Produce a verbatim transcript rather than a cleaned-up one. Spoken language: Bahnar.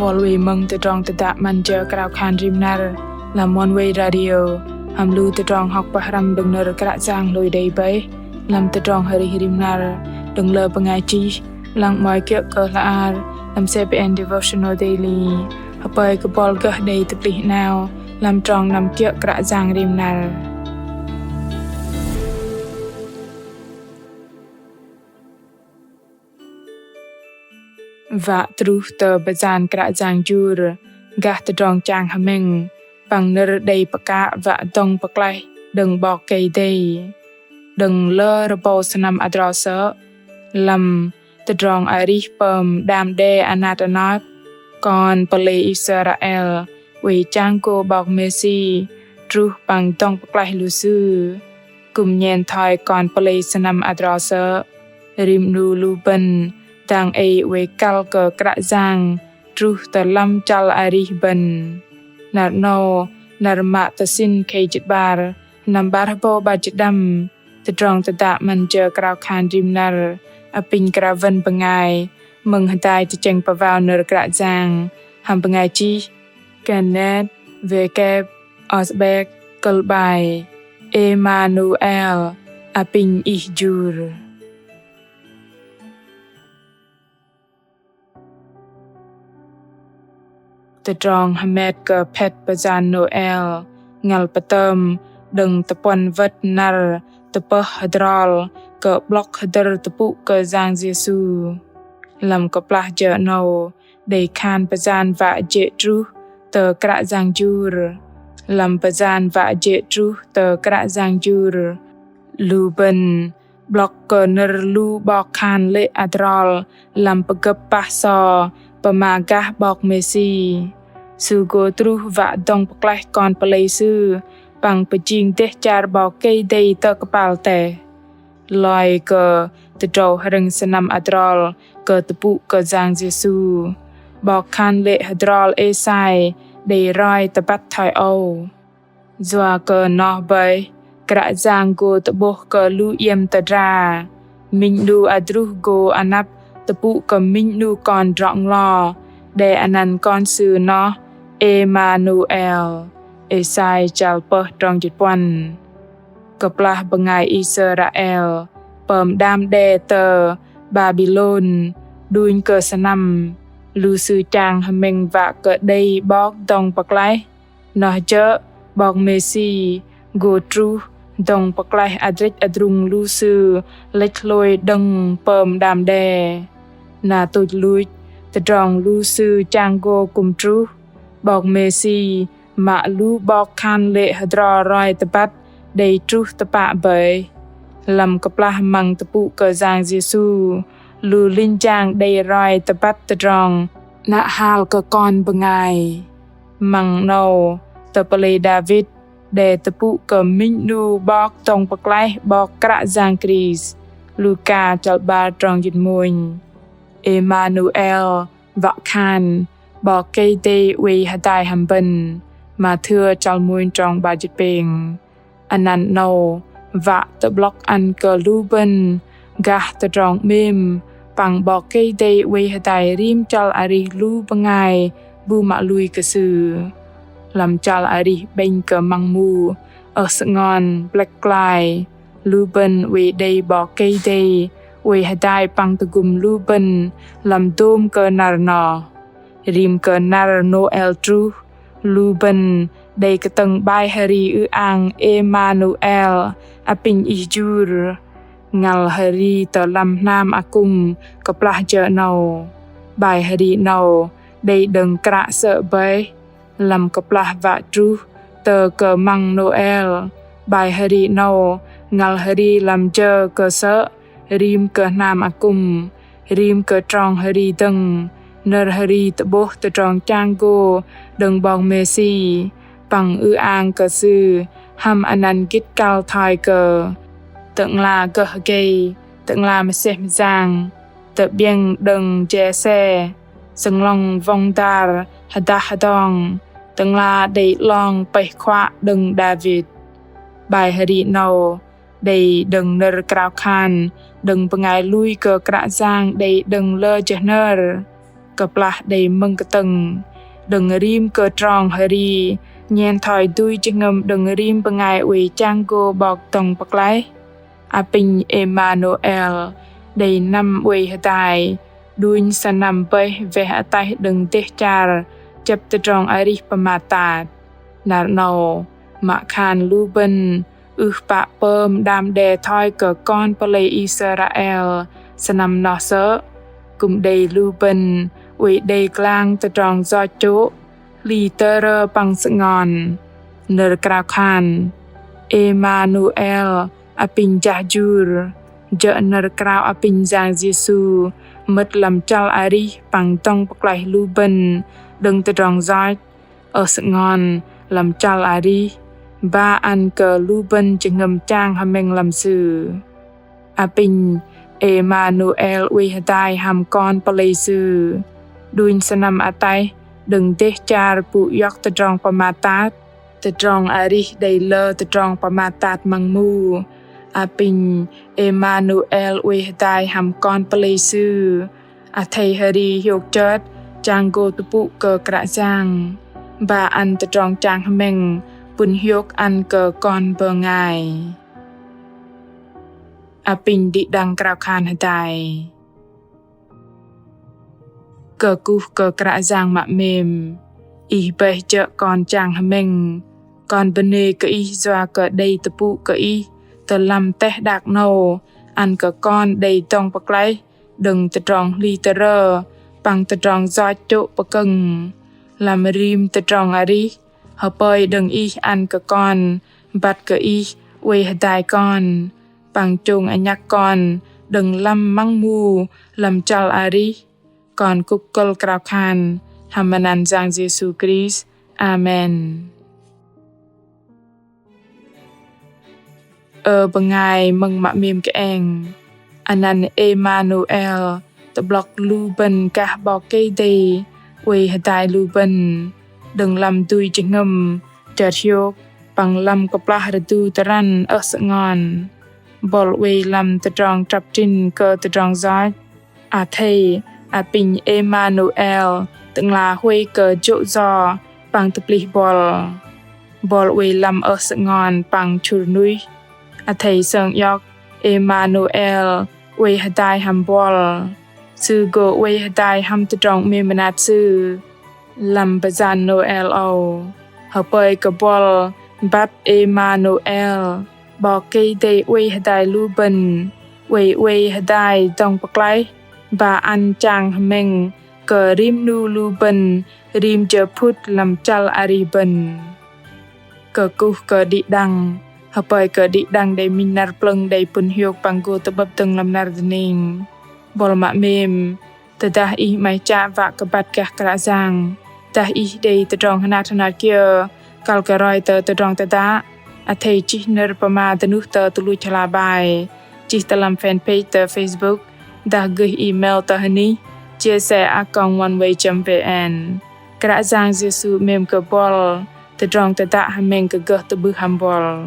Bol wei mơ̆ng tơdrong tơdă 'Măn jơ krao khan rim năr lăm Oneway Radio, hăm lu tơdrong hŏk pơhrăm đơ̆ng nơ̆r Kră Yang hlôi đei bơih lăm tơdrong arih rim năr đơ̆ng lơ bơngai chih, lăng 'mơ̆i kiơ̆ kơ hla ar lăm CBN Devotional Daily. Hơpơi kơ bol gơh đei tơplih 'nao lăm trong năm kiơ̆ Kră Yang rim năr. Wă truh tơ bơyan Kră Yang jur, gah tơdrong chang hơmĕng păng nơ̆r đei pơkă wă dŏng pơklaih đơ̆ng 'Bok Kei-Dei. Đơ̆ng lơ rơbâu sơnăm adrol sơ̆, lăm tơdrong arih pơm đam đe anat anot, kon pơlei Israel oei chang gô 'Bok Mêsi truh păng dŏng pơklaih lu sư. Kư̆m nhen thoi kon pơlei sơnăm adrol sơ̆, rim 'nu lu bơ̆n dang ei oei kăl kơ Kră Yang truh tơ lăm chăl arih bơ̆n. Năr 'nâu, năr mă tơsĭn khei jĭt 'bar, sơnăm 'bar hơbâu 'bar jĭt đăm, tơdrong tơdă 'Măn jơ krao khan rim năr apinh krao wơ̆n bơngai mơ̆ng hơdai tơchĕng pơwao nơ̆r Kră Yang hăm bơngai chih Kenneth W. Osbeck, kơ̆l 'bai Êmanuel, apinh Ih jur. Tơdrong hơmet kơ phet bơyan Nôel ngăl pơtơm đơ̆ng tơpuăn wơ̆t năr tơpơh hơdrol kơ 'blŏk hơdơ̆r tơpŭ kơ Yang Yêsu. Lăm kơplah jơ 'nâu đei khan bơyan wă jê̆ truh tơ Kră Yang jur. Lăm bơyan wă jê̆ truh tơ Kră Yang jur, lu bơ̆n 'blŏk kơ nơ̆r lu 'bok khan lê̆ adrol lăm pơgơ̆p pah so pơma gah 'Bok Mêsi. Sư gô truh wă dŏng pơklaih kon pơlei Sư păng pơjing dêh char 'Bok Kei-Dei tơ kơpal teh. Loi kơ tơdrâu hrĕng sơnăm adrol kơ tơpŭ kơ Yang Yêsu, 'bok khan lê̆ hơdrol Êsai đei roi tơbăt thoi âu: Yua kơ noh bơih, Kră Yang gô tơ'bôh kơ lu iĕm tơdra. Minh 'nu adruh gô anăp tơpŭ kơ minh 'nu kon drŏ-nglo, đe anăn kon sư noh Êmanuel. Êsai chal pơh trong jĭt puăn. Kơplah bơngai Israel pơm đam đe tơ Babilôn đunh kơ sơnăm, lu sư chang hơmĕng wă kơ đei 'Bok dŏng pơklaih. Noh jơ̆ 'Bok Mêsi gô truh dŏng pơklaih adrĕch adrung lu sư lĕch hlôi đơ̆ng pơm đam đe. Na tuch luch, tơdrong lu sư chang gô kư̆m truh, 'Bok Mêsi mă lu 'bok khan lê̆ hơdrol roi tơbăt đei truh tơpă bơih. Lăm kơplah măng tơpŭ kơ Yang Yêsu, lu linh jang đei roi tơbăt tơdrong 'nă hal kơ kon bơngai. Măng 'nâu, tơ pơlei Đavit đe tơpŭ kơ minh 'nu 'Bok dŏng pơklaih 'Bok Kră Yang Krist. Luka chal 'bar trong jĭt mônh. Êmanuel wă khan 'Bok Kei-Dei oei hơdai hăm bơ̆n. Mathêu chal mônh trong 'bar jĭt pêng. Anăn 'nâu wă tơ'blŏk ăn kơ lu bơ̆n gah tơdrong 'mêm păng 'Bok Kei-Dei oei hơdai rim chăl arih lu bơngai bu mă lui kơ Sư. Lăm chăl arih 'bĕnh kơ măng mu, ơh sơngon, blĕk klai, lu bơ̆n oei đei 'Bok Kei-Dei oei hơdai păng tơgŭm lu bơ̆n lăm dôm kơ năr noh. Rim kơ năr Nôel truh, lu bơ̆n đei kơtơ̆ng 'bai hri ư-ang Êmanuel, apinh Ih jur. Ngăl hri tơ lăm hnam akŭm kơplah jơ 'nâu. 'Bai hri 'nâu đei đơ̆ng kră sơ̆ bơih. Lăm kơplah wă truh tơ kơ măng Nôel, 'bai hri 'nâu ngăl hri lăm jơ kơ sơ̆, rim kơ hnam akŭm, rim kơ trong hri dơ̆ng, nơ̆r hri tơ'bôh tơdrong chang gô đơ̆ng 'Bok Mêsi păng ư-ang kơ Sư hăm anăn gĭt kăl thoi kơ: Tơ'ngla gơh gei, Tơ'ngla mơsêh mơyang, Tơ'biĕng đơ̆ng Jêsê, Sơnglŏng wŏng dar hơdah hơdong, Tơ'ngla đei 'long pơih khuă đơ̆ng Đavit. 'Bai hri 'nâu đei đơ̆ng nơ̆r krao khan đơ̆ng bơngai lui kơ Kră Yang đei đơ̆ng lơ jơ hnơr. kơplah đei mơ̆ng kơtơ̆ng. Đơ̆ng rim kơ trong hơri nhen thoi dui jơhngơ̆m đơ̆ng rim bơngai oei chang gô 'Bok dŏng pơklaih. Apinh Êmanuel đei năm oei hơdai đunh sơnăm bơih weh ataih đơ̆ng dêh char chĕp tơdrong arih pơmat tat. Năr 'nâu mă khan lu bơ̆n ưh pă pơm đam đe thoi kơ kon pơlei Israel sơnăm noh sơ̆. Kư̆m đei lu bơ̆n oei đei klang tơdrong yoch chô̆, hli tơrơ păng sơngon. Nơ̆r krao khan Êmanuel apinh jah jur, jơ̆ nơ̆r krao apinh Yang Yêsu mơ̆t lăm chăl arih păng dŏng pơklaih lu bơ̆n đơ̆ng tơdrong yoch, ơh sơngon lăm chăl arih, ba ăn kơ lu bơ̆n jơhngơ̆m chang hơmĕng lăm Sư. Apinh Êmanuel oei hơdai hăm kon pơlei Sư đunh sơnăm ataih đơ̆ng dêh char pŭ iŏk tơdrong pơmat tat, tơdrong arih đei lơ tơdrong pơmat tat măng mu. Apinh Êmanuel oei hơdai hăm kon pơlei Sư athei hơri hiôk chơt chang gô tơpŭ kơ Kră Yang, ba ăn tơdrong chang hơmĕng pŭn hiôk ăn kơ kon bơngai. Apinh đĭ đăng krao khan hơdai. Kơkuh kơ Kră Yang mă 'mêm, Ih bơih jơ̆ kon chang hơmĕng. Kon bơnê kơ Ih yua kơ đei tơpŭ kơ Ih tơ lăm teh đak 'nâu ăn kơ kon đei dŏng pơklaih đơ̆ng tơdrong hli tơrơ păng tơdrong yoch chô̆ pơkơ̆ng. Lăm rim tơdrong arih, hơpơi đơ̆ng Ih ăn kơ kon băt kơ Ih oei hơdai kon păng chông anhăk kon đơ̆ng lăm măng mu lăm chăl arih. Kon kŭk kơ̆l krao khan hăm măt anăn Yang Yêsu Krist. Amen. Ơ bơngai mơ̆ng mă 'mêm kơeng, anăn Êmanuel tơ'blŏk lu bơ̆n gah 'Bok Kei-Dei oei hơdai lu bơ̆n đơ̆ng lăm dui jơhngơ̆m chơt hiôk păng lăm kơplah rơdu tơrăn ơh sơngon. Buăl oei lăm tơdrong trăp trĭn kơ tơdrong yoch, athei apinh Êmanuel Tơ'ngla huay kơ jô̆ yo păng tơplih buăl. Buăl oei lăm ơh sơngon păng chhŭr nuih, athei sơng iŏk Êmanuel oei hơdai hăm buăl. Sư gô oei hơdai hăm tơdrong 'mêm mơnat Sư. Lăm bơyan Nôel âu, hơpơi kơ buăl băt Êmanuel, 'Bok Kei-Dei oei hơdai lu bơ̆n, oei oei hơdai dŏng pơklaih, ba ăn chang hơmĕng kơ rim 'nu lu bơ̆n rim jơ phŭt lăm chăl arih bơ̆n. Kơkuh kơ đĭ đăng, hơpơi kơ đĭ đăng đei minh năr plơ̆ng đei pŭn hiôk păng gô tơ'bơ̆p dơ̆ng lăm năr dơning. Buăl mă 'mêm, tơdah ih 'maih chă wă kơ băt gah Kră Yang, dah ih đei tơdrong hơnat hơnat kiơ kăl kơ roi tơ tơdrong tơdă, athei chih nơ̆r pơma dơnuh tơ tơluch hla bơar, chih tơ lăm fanpage tơ Facebook, dah gơih email tơ hơnih chia sẻ a còng oneway chấm vn. Kră Yang Yêsu 'mêm kơ buăl, tơdrong tơdă hơmĕng kơ gơh tơ'bưh hăm buăl.